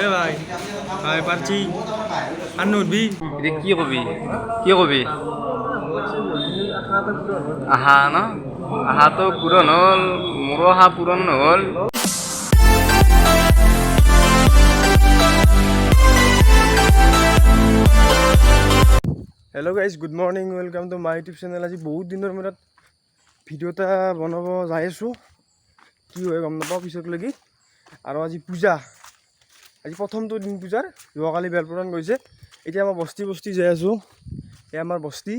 এ ভাই ভাই পাৰছি আৰ নুৰবি। এতিয়া কি কবি, কি কবি? আহা ন, আহাটো পূৰণ হ'ল, মোৰো আশা পূৰণ নহ'ল। Hello guys, good morning, welcome to my YouTube channel. আজি বহুত দিনৰ মূৰত ভিডিঅ' এটা বনাব যাই আছোঁ, কি হয় গম নাপাওঁ পিছকলৈকে। আৰু আজি পূজা, আজি প্ৰথমটো দিন পূজাৰ। যোৱাকালি বেলপ্ৰদান গৈছে। এতিয়া মই বস্তি বস্তি যাই আছোঁ। এয়া আমাৰ বস্তি,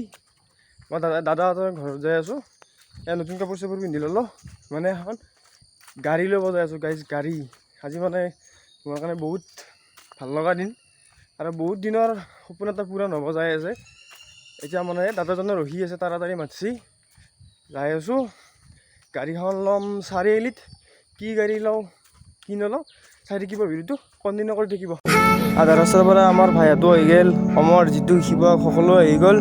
মই দাদাহঁতৰ ঘৰত যাই আছোঁ। এয়া নতুন কাপোৰ চাপোৰ পিন্ধি ল'লোঁ, মানে এখন গাড়ী ল'ব যাই আছোঁ গাইজ, গাড়ী। আজি মানে মোৰ কাৰণে বহুত ভাল লগা দিন আৰু বহুত দিনৰ সপোন এটা পূৰণ হ'ব যাই আছে। এতিয়া মানে দাদাজনে ৰখি আছে, তাড়াতাড়ি মাতছি, যাই আছোঁ। গাড়ীখন ল'ম চাৰিআলিত, কি গাড়ী লওঁ কি নলওঁ চাই থাকিব, ভিডিঅ'টো কণ্টিনিউ কৰি থাকিব। আধা ৰাস্তাৰ পৰা আমাৰ ভাইয়াটো আহি গ'ল, অমৰ, জিতু, শিৱ সকলো আহি গ'ল।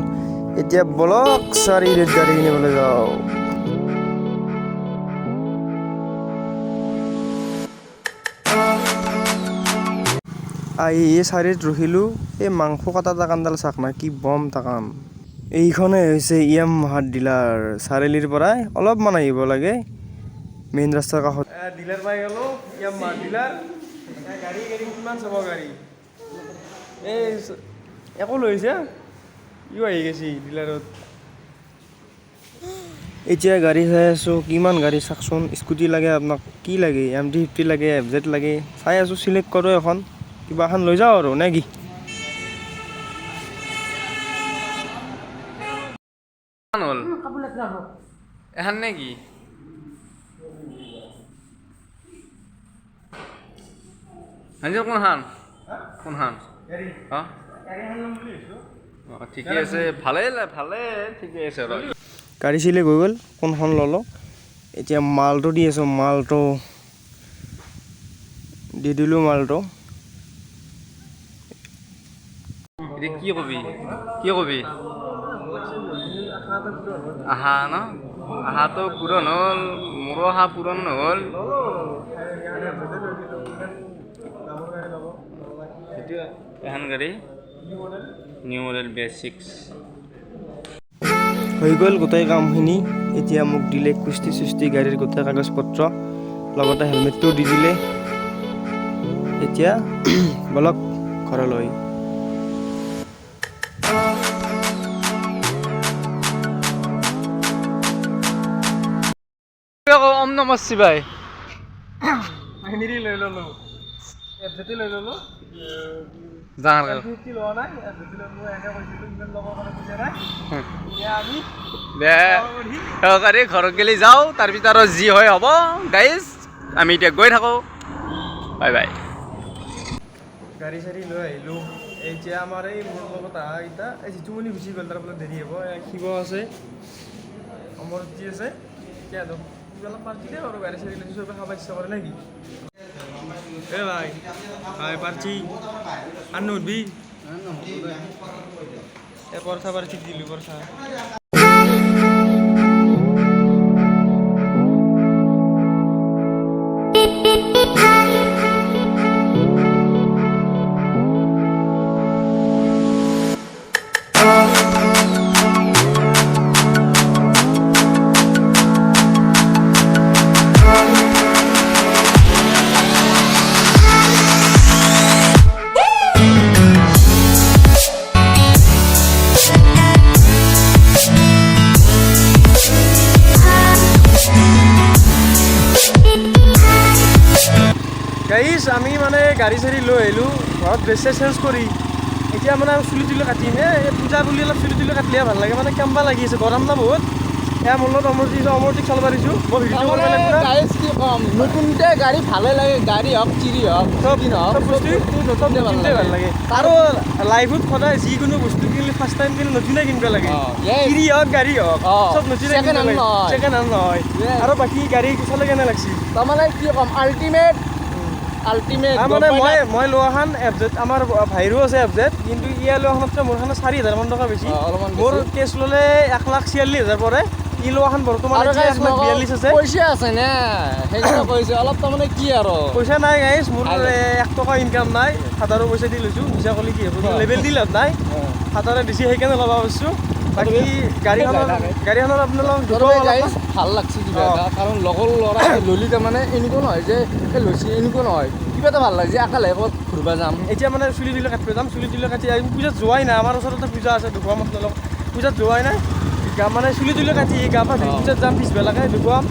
এতিয়া বলক চাৰিআলিত গাড়ী কিনিবলৈ যাওঁ। আহি এই চাৰিআলিত ৰখিলোঁ। এই মাংস কটা দোকানডাল চাক না, কি বম দোকান। এইখনে হৈছে য়ামাহাৰ ডিলাৰ। চাৰিআলিৰ পৰাই অলপমান আহিব লাগে, মেইন ৰাস্তাৰ কাষত ডিলাৰ পাই গ'লোঁ, য়ামাহাৰ ডিলাৰ। গাড়ী গাড়ী কিমান চাব গাড়ী, এই একো লৈছে, ইও আহি গৈছে ডিলাৰত। এতিয়া গাড়ী চাই আছোঁ, কিমান গাড়ী চাওকচোন। স্কুটি লাগে আপোনাক, কি লাগে, এম টি 50 লাগে, এফ জেড লাগে, চাই আছোঁ। চিলেক্ট কৰোঁ এখন, কিবা এখন লৈ যাওঁ আৰু নে কি। হ'ল এখন নে কি? কোনখান কোনখান? অঁ অঁ, ঠিকে আছে, ভালে ভালে, ঠিকে আছে। আৰু গাড়ী চিলেক্ট হৈ গ'ল, কোনখন ল'লোঁ। এতিয়া মালটো দি আছোঁ, মালটো দি দিলোঁ মালটো। এতিয়া কি কবি, কি কবি? আহা ন, আহাটো পূৰণ হ'ল, মোৰো আশা পূৰণ নহ'ল। এখন গাড়ী নিউ মডেল BS6। হৈ গ'ল গোটেই কামখিনি। এতিয়া মোক দিলে কুস্তি চুস্তি গাড়ীৰ গোটেই কাগজ পত্ৰ, লগতে হেলমেটটোও দি দিলে। এতিয়া বলক ঘৰলৈ। ওম নম শিৱায়। ফাইনেলি লৈ ল'লোঁ, এফ জেটি লৈ ল'লোঁ। ডাঙৰ ফিফটি লোৱা নাই, এফ জেটি ল'লোঁ। এনে কৈছিলোঁ, ইমান ল'বৰ কাৰণে পইচা নাই। এতিয়া আমি দে সহকাৰী ঘৰত গেলি যাওঁ, তাৰপিছত আৰু যি হয় হ'ব। গাইজ, আমি এতিয়া গৈ থাকোঁ, বাই বাই। গাড়ী চাড়ী লৈ আহিলোঁ। এতিয়া আমাৰ এই মোৰ লগত অহাকেইটা, এই জিতুমণি গুচি গ'ল, তাৰ বোলে দেৰি হ'ব। এই শিৱ আছে, অমৰজ্যোতি আছে। এতিয়া কিবা অলপ পাৰ্টি দে আৰু গাড়ী চাড়ী লৈছোঁ, চবে খাব ইচ্ছা কৰে নেকি। এ ভাই ভাই পাৰ্টি আৰু নুধবি। এই পৰঠা পাৰ্টি দিলোঁ, পৰঠা। গাইজ, আমি মানে গাড়ী চাড়ী লৈ আহিলোঁ, ঘৰত ড্ৰেছ চেছ চেঞ্জ কৰি এতিয়া মানে আমি চুলি তুলি কাটিম। এই পূজা বুলি অলপ চুলি তুলি কাটিলেহে ভাল লাগে, মানে কেম্বা লাগি আছে, গৰম না বহুত। এয়া মোৰ লগত অমৰজিৎ, অমৰজিৎ চলাব দিছোঁ মই ভিডিঅ' কৰিব লাগিব না। গাইজ, কি ক'ম, নতুনতে গাড়ী ভালে লাগে, গাড়ী হওক চিৰি হওক চব যি নহওক, চব বস্তু নতুনতে ভাল নতুনতে ভাল লাগে। আৰু লাইফত সদায় যিকোনো বস্তু কিনিলে ফাৰ্ষ্ট টাইম কিনিলে নতুনে কিনিব লাগে। Yes. কিৰি হওক গাড়ী হওক, চব নতুনে Second কিনিব hand লাগে, নহয়। ছেকেণ্ড হেণ্ড নহয়। Yes. আৰু বাকী গাড়ী চলে কেনে লাগছি? তাৰমানে কি ক'ম, আল্টিমেট আল্টিমেট। মানে মই লোৱাখন এফ জেড, আমাৰ ভাইৰো আছে এফ জেড, কিন্তু ইয়াৰ লোৱাখনতকৈ মোৰখনে 4000 মান টকা বেছি। অলপমান মোৰ বেছি। কেছ ল'লে 1,46,000 পৰে, ই লোৱাখন বৰ্তমান আৰু এতিয়া guys, 1,42,000 আছে। পইচা আছে নে, সেইকাৰণে কৈছো অলপ তাৰমানে কি আৰু পইচা নাই গাইজ মোৰ, ভাল। 1 টকা ইনকাম নাই। ফাদাৰৰ পইচা দি লৈছোঁ, মিছা ক'লে কি হ'ব? লেবেল দি লাভ নাই। ফাদাৰে দিছে, সেইকাৰণে ল'ব পাৰিছোঁ। বাকী গাড়ীখনৰ গাড়ীখনৰ আপোনালোক তথাপি guys, ভাল লাগছে কিবা এটা, কাৰণ লগৰ ল'ৰা ললি তাৰমানে এনেকুৱা নহয় যে এই লৈছে, এনেকুৱা নহয়, কিবা এটা ভাল লাগিছে, একেলগে ক'ত ঘূৰিব যাম। এতিয়া মানে চুলি তুলি কাটিব যাম। চুলি তুলি কাটি আহিম। পূজাত যোৱাই নাই। আমাৰ ওচৰতে পূজা আছে, দেখুৱাম আপোনালোক। পূজাত যোৱাই নাই। গা মানে চুলি তুলি কাটি গা পা ধুই পূজাত যাম, পিছবেলাকে দেখুৱাম।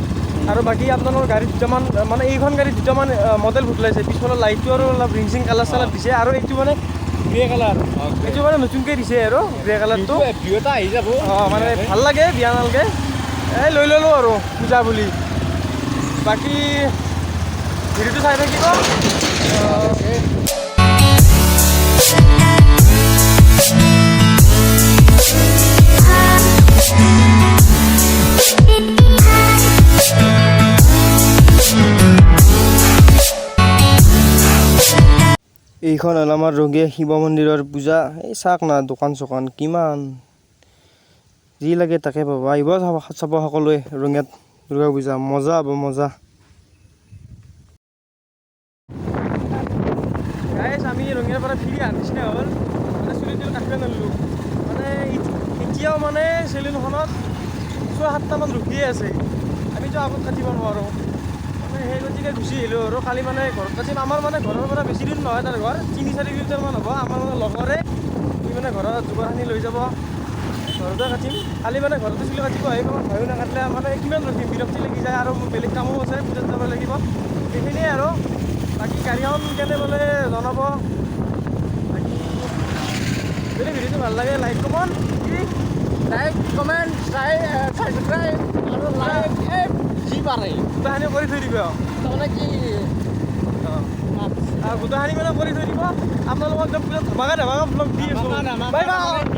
আৰু বাকী আপোনালোকৰ গাড়ী দুটামান, মানে এইখন গাড়ী দুটামান মডেল বদলাইছে। পিছফালৰ লাইটটো আৰু অলপ ৰিং চিং কালাৰ চালাৰ দিছে আৰু এইটো মানে গ্ৰে কালাৰ, এইটো মানে নতুনকৈ দিছে আৰু গ্ৰে কালাৰটো। ভিউ এটা আহি যাব। অঁ, মানে ভাল লাগে, বিয়া নালাগে। এই লৈ ল'লোঁ আৰু পূজা বুলি। বাকী ভিডিঅ'টো চাই থাকিব। এইখন হ'ল আমাৰ ৰঙীয়া শিৱ মন্দিৰৰ পূজা। এই চাওক না, দোকান চোকান কিমান, যি লাগে তাকে পাব। আহিব চাব চাব সকলোৱে ৰঙিয়াত দুৰ্গা পূজা, মজা হ'ব মজা। গাইজ, আমি ৰঙিয়াৰ পৰা ফিৰি অহাৰ নিচিনা হ'ল। মানে চুলি তুলি কাটিব নোৱাৰিলোঁ। মানে এতিয়াও মানে চেলুনখনত 6-7টামান ৰখিয়ে আছে। আমিতো আগত কাটিব নোৱাৰোঁ, মানে সেই গতিকে গুচি আহিলোঁ আৰু কালি মানে ঘৰত কাটিম। আমাৰ মানে ঘৰৰ পৰা বেছি দূৰ নহয়, তাৰ ঘৰ 3-4 কিলোমিটাৰমান হ'ব। আমাৰ মানে লগৰে সি মানে ঘৰত যোগাৰখিনি লৈ যাব, ঘৰতে কাটিম কালি। মানে ঘৰতে চুলি কাটিব আহিব। ভয়ো, নাকাটিলে মানে কিমান ৰখিম, বিৰক্তি লাগি যায়। আৰু মোৰ বেলেগ কামো আছে, পূজাত যাব লাগিব। সেইখিনিয়ে আৰু বাকী গাড়ীখন কেনে পালে জনাব। বাকী যদি ভিডিঅ'টো ভাল লাগে, লাইক, কমেণ্ট কি লাইক, কমেণ্ট, ছাবস্ক্ৰাইব আৰু লাইক, এই যি পাৰে। গোটেইখিনি কৰি থৈ দিব। তাৰমানে কি আৰু গোটেইখিনি মানে কৰি থৈ দিব। আপোনালোকক একদম পূজাত ধমাকা ধমাকা ব্লগ দি আছোঁ। ধামাকা। Bye bye.